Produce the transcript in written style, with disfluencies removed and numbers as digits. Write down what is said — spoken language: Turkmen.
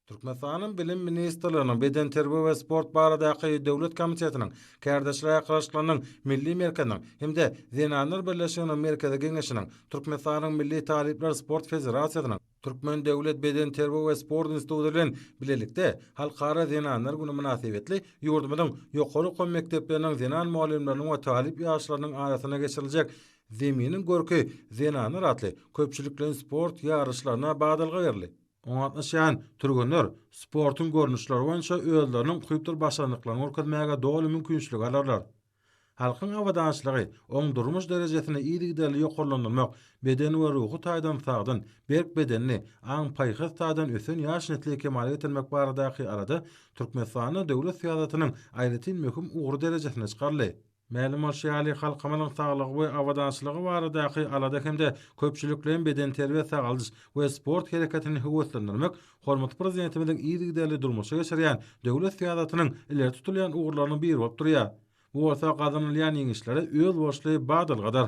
Türkmenistanyň Bilim ministrliginiň Bedenterbiýe we sport baradaky döwlet komitetiniň, Kärdeşler arkalaşyklarynyň Milli merkeziniň hem-de Zenanlar birleşiginiň Merkezi Geňeşiniň, Türkmenistanyň Milli talyplar sport federasiýasynyň, Türkmen döwlet bedenterbiýe we sport instituty bilen bilelikde Halkara zenanlar güni mynasybetli ýurdumyzyň ýokary okuw mekdepleriniň zenan mugallymlarynyň we talyp ýaşlarynyň arasynda geçiriljek Zeminiň görki zenanlar atly köpçülikleýin sport ýaryşlaryna badalga berildi. Oňa gatnaşýan türgenler sportuň görnüşleri boýunça özleriniň ukypdyr başarnyklaryny görkezmäge doly mümkinçilik alarlar. Halkyň abadançylygy, oň durmuş derejesini yzygiderli ýokarlandyrmak, beden we ruhy taýdan sagdyn, berk bedenli, aň-paýhas taýdan ösen ýaş nesli kemala getirmek baradaky alada Türkmenistanda döwlet syýasatynyň aýratyn möhüm ugry derejesine çykaryldy. Mälim bolşy ýaly, halkymyzyň saglygy we abadançylygy baradaky alada hem-de köpçülikleýin bedenterbiýe-sagaldyş we sport hereketini höweslendirmek hormatly Prezidentimiziň yzygiderli durmuşa geçirýän döwlet syýasatynyň ileri tutulýan ugurlarynyň biri bolup durýar. Bu bolsa gazanylýan ýeňişlere özboluşly badalgadyr.